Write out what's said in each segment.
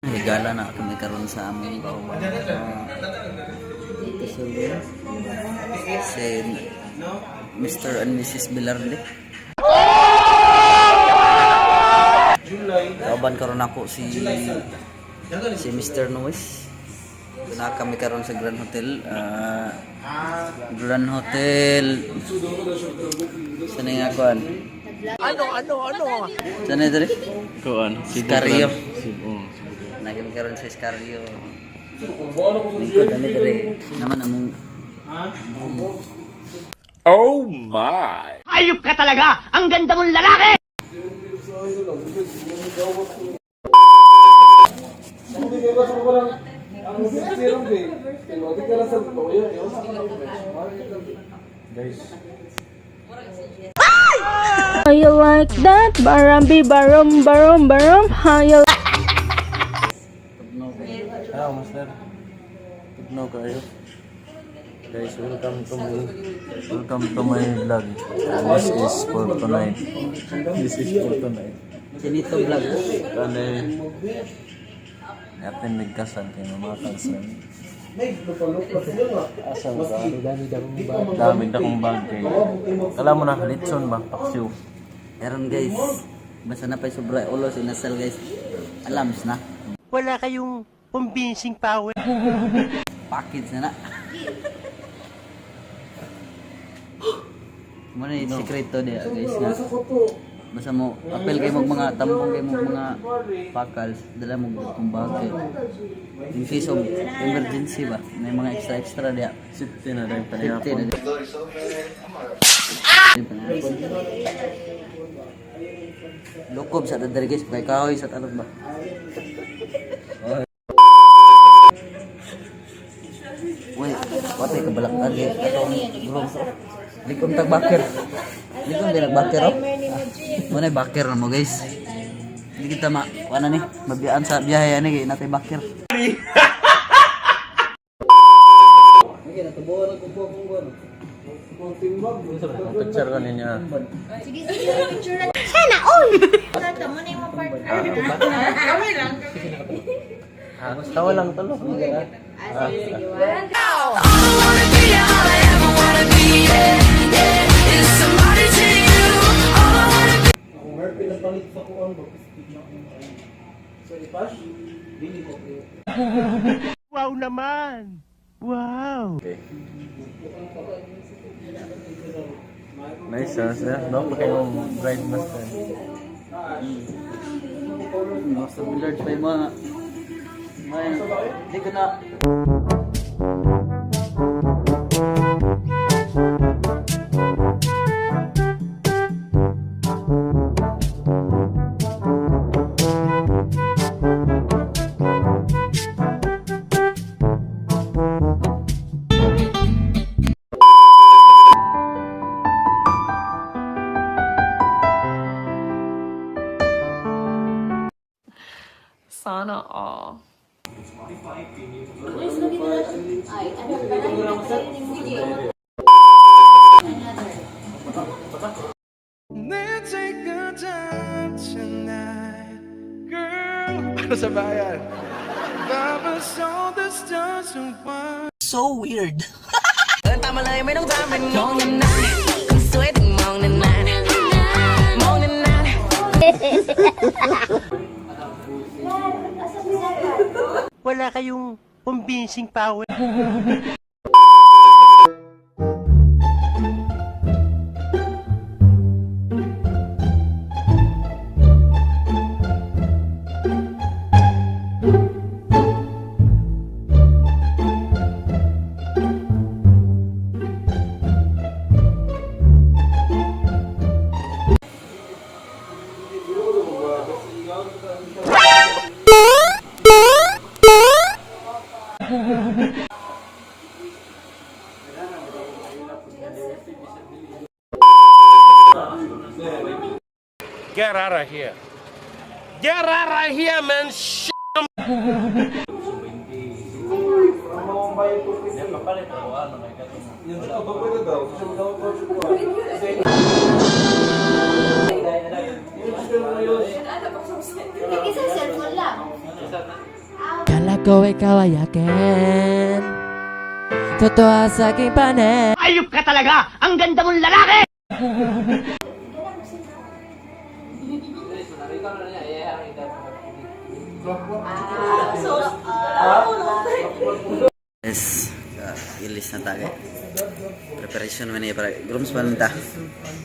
Higala na kami karon sa among kauban. Dito sa room. Si Mr. and Mrs. Bilarde. Kauban karon ako si si Mr. Noise. Na kami karon sa Grand Hotel. Grand Hotel. Sa nga kuan? Ano ano ano? Sa na diri? Kuan, Scario. Cebu. Na kami karon sa Scario. Lingkod ani diri. Naman among Oh my! Ayop ka talaga! Ang ganda mong lalaki! Guys, How you like that? Barambi barum barum barum. How you tugnaw. ah, master. Tugnaw kayo. Guys, welcome to my vlog. This is for tonight. This is for tonight. Sinito vlog. Ano natin nagkasal kay mga kasal. Asa ba? Dami na kong bag kay. Alam mo na, litson ba? Paksiw. Meron guys. Basta na pa sobra ulo sinasal guys. Alams na. Wala kayong convincing power. Package na na. Mo na yung sekreto diya guys na. Basta mo apel kay mo mga tambong kay mo mga pakals, dala mo kung bagay. In case of emergency ba, may mga extra extra diya. Safety na rin Safety na panayapon. diya. Lukob sa dadari guys, kay kahoy sa talog ba. Uy, watay kabalak agi atong room. Likom tag bakir. Likom din bakir oh. Mo na bakir na mo guys. Hindi kita ma kuana ni, mabiyaan sa biyahe ani kay natay bakir. Okay, natubuan ko po akong kuno. Picture ko ninyo. Ah. Sige, sige, picture na. Sana all! Tata mo na yung mga partner. Kami lang. Ah, tawa lang tulo. Ah, sige, sige. One. Wow naman! Wow! Okay. Nice, ah, sir. No, kayong bride master. Master Village pa yung mga may hindi ko na. Sana all. Ay, anak pa lang. Sige. Let's take the time tonight, girl. Para sa bayan. Tapos all the stars are one. Wala kayong convincing power. Get out of here. Get out of here, man. Shit. Isa cellphone lang. Ko ikaw ay akin. Totoo sa aking panin. Ayop ka talaga! Ang ganda mong lalaki! Yes, ilis na tayo. Preparation man niya para groomsman ta.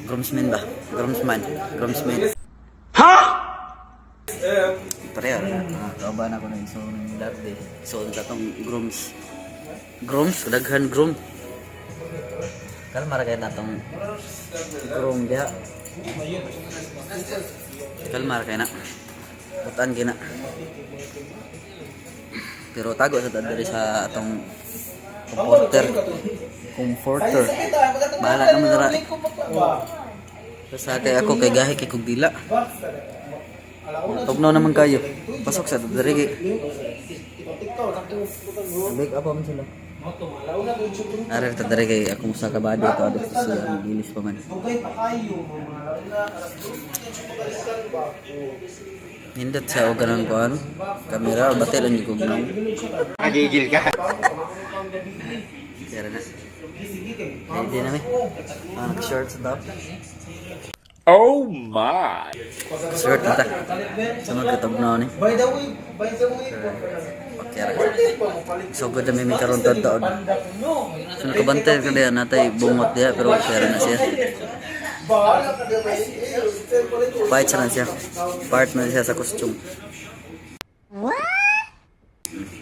Groomsman ba? Groomsman. Groomsman. Ha? Pareho na. Kauban ako ng iso ng dati. So sa tong grooms. Grooms, daghan groom. Kalma ra kay natong groom diha. Kalma ra kay na. Butan kay na. Pero tago sa diri sa atong comforter. Comforter. Bahala ka mo dara. Basta kay ako kay gahi kay kog dila. Tugnaw naman kayo. Pasok sa diri kay. Big up man sila. Are ta diri kay akong sa kabado to adto siya gilis pa man. Nindot siya og ganang kuan. Kamera batil ang kog nang. Nagigil ka. Tara na. Ready na mi. Ah, nag-short sa top. Oh my! Short na ta. Sunod ka tugnaw ni. By the way, by the way, Pakyara. So good na mi karon taon. So nakabantay ka diya natay bungot diya pero pakyara na siya. Fight siya na siya. Part na siya sa costume.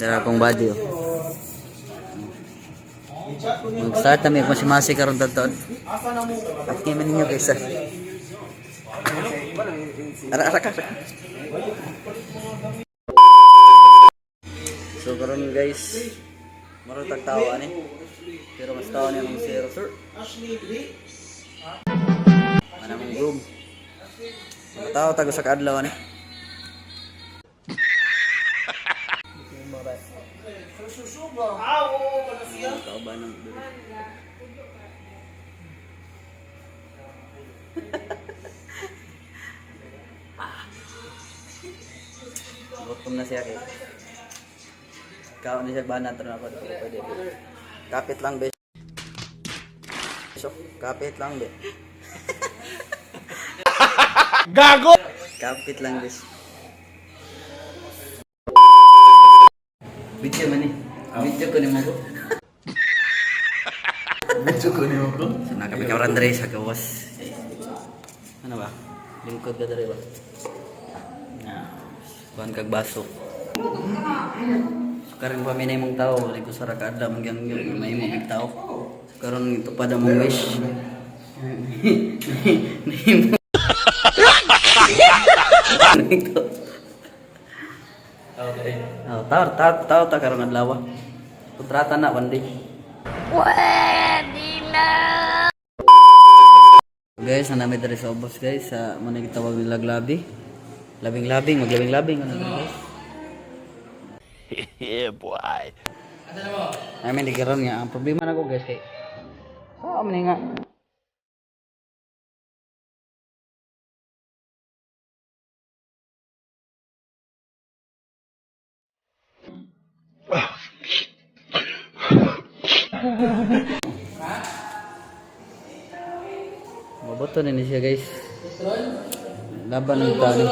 Dara akong body oh. Mag-start na mi kung si Masi karon taon. At ngayon ninyo kaysa. Ara ara ka. So karon guys, maro tag tao ani. Pero mas tao niya mong zero sir. Mana mong room. Mga tao tago sa kaadlaw ani. Tao ba nang diri? Gutom na siya kay. Kaon ni siya banat na ako pero pwede. Kapit lang be. So, kapit lang be. Gago! Kapit lang guys. Video man eh. Video ko ni mo ko. Medyo kunin mo ko. So nakapit ka Andre sa gawas. Ano ba? Lingkod ka dere ba? Na. Kuan kag baso. So karon pa minay mong tao, wala ko sa rakada mangyang may mo big tao. So karon ito pa mong wish. Ito. Okay. Oh, tao, tao, tao ta karon adlaw. Kontrata na one day. Pwede na! Guys, na namin diri sa ubos guys sa mo na gitawag nila labi. Labing-labing, maglabing-labing ano diri guys. Yeah, boy. Namin di karon nga ang problema nako guys kay sa man nga. Maboto na ni siya guys. Laban ng tani.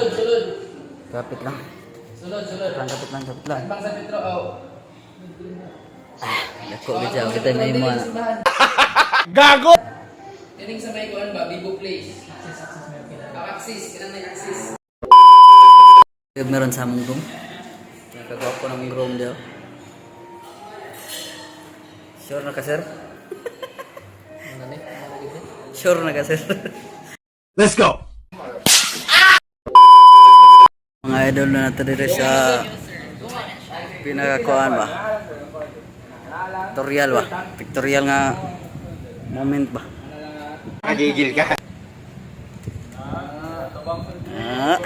Kapit lang. Kapit lang, kapit lang, kapit lang. Ah, dako gid siya. Kita na imo na. Gago! Kining sa may kuan ba, Bibo Place. Axis, kinang may axis. Meron sa among room. Nakagwapo ng room daw. Sure na ka, sir? Sure na ka, sir? Let's go! Mga idol na natin dito sa pinakakuan ba? Pictorial ba? Pictorial nga moment ba? Nagigil ka. Ah.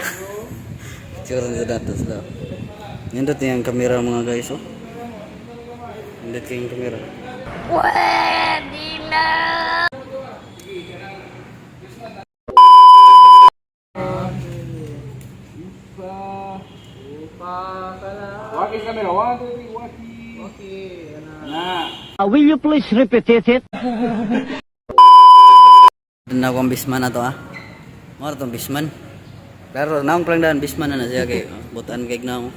Picture nito natin sila. Nindot niya ang kamera mga guys oh. Nindot kayong kamera. Pwede na! Face camera. 1, 2, 3, walkie. Walkie. Na. Will you please repeat it? Na akong bisman na to ah. Mora tong bisman. Klaro, naong plang daan bisman na na siya kay butan kay naong.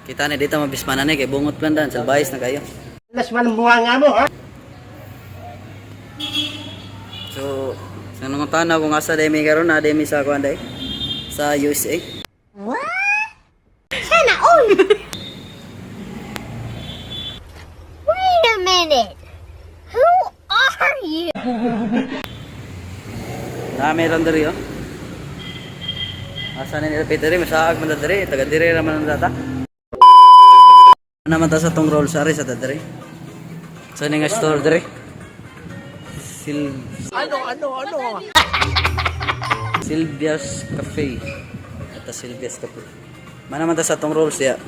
Kita ni dito mabisman na ni kay bungot plan daan salbayes na kayo. Las walang bunga nga mo, ha? So, sa nangutana kung asa day mi karon na day mi sa kuan day sa USA. What? Sana all! Wait a minute! Who are you? Na meron diri oh. Asa ni nila Peter masaag man ta diri, taga diri ra man ang data. Naman ta sa tong roll sari sa ta diri. Sa ni nga store diri. Sil Ano ano ano? Silvia's Cafe. Ata Silvia's Cafe. Mana man ta sa tong rolls diya.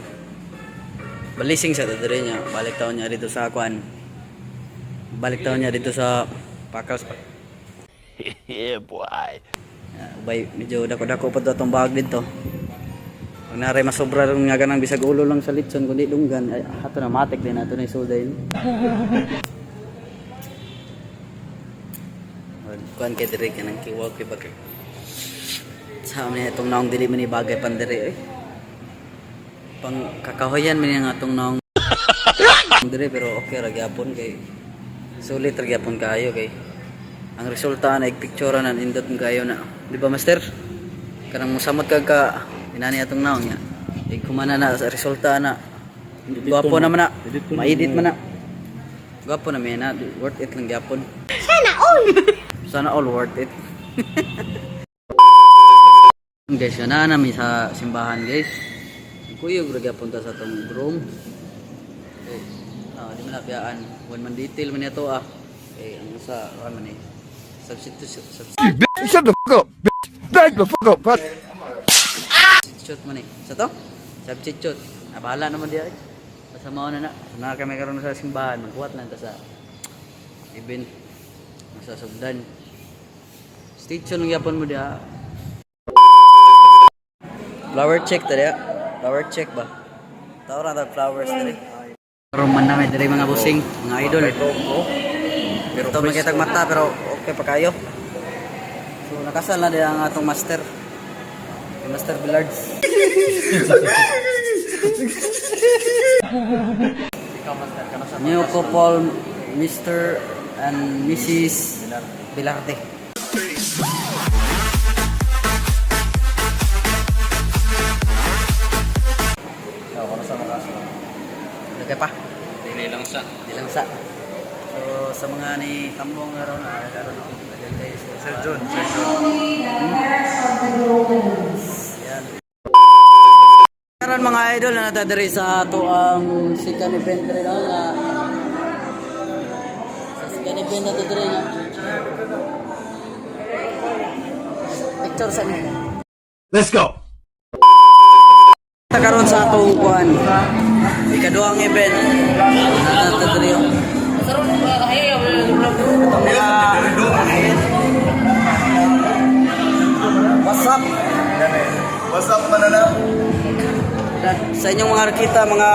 Balising sa ta diri niya, balik taon niya dito sa kuan. Balik taon niya dito sa Pakals pa. Ubay, medyo dako-dako pa to atong bag dito. Pag naray masobra ron nga ganang bisag ulo lang sa litson kundi dunggan ay ato na matik din ato na isulda yun. Kuan kay diri kanang kiwag kay bagay. Sa amin itong naong dili man ni bagay pandiri eh. Pang kakahoyan man nga atong naong diri pero okay ra gyapon kay sulit ra gyapon kaayo kay ang resulta na picture na indot mo kayo na di ba master kanang musamot ka ka inani atong naong niya igkumana na sa resulta na gwapo naman na maedit man na gwapo na may na worth it lang gyapon. Sana all! Sana all worth it. Guys, na namin sa simbahan guys. Kuyog ra gyapon ta sa atong groom. Okay. Ah, di man napiyaan. One man detail man ito ah. Okay, ang sa kuan man eh. Substitute substitute. Shut the fuck up, bitch. Back the fuck up. Substitute man eh. Sa to? Substitute. Ah, bahala naman diya eh. Basta mao na na. So, na kami karon sa simbahan, magkuhat lang ta sa event sa sugdan. Station lang gyapon mo diya. Flower check ta diya. Flower check ba? Tao ra tag flowers diri. Karon man namin diri mga busing, mga idol. Pero ito makitag mata pero okay pa kayo. So nakasal na diya ang atong master. Si Master Billards. New couple, Mr. and Mrs. Bilarte. Lagay pa. Dili lang sa. Di lang sa. So sa mga ni Tambong karon ah karon ako lagay kayo sa Sir John, Sir John. Yan. Karon mga idol na natadiri sa ato ang second event rin no, na sa second event na diri nga. Picture sa ni. Let's go. Ta karon sa atong kuan. Ikaduhang event na natadiri. Atong mga What's up? What's up, manana? Sa inyong mga nakita, mga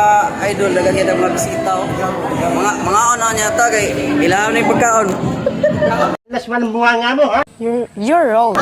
idol, dagan kita mga bisita. Oh. Mga ano niya ta kay ilaham na yung pagkaon. Las walang bunga nga mo, ha? You're wrong.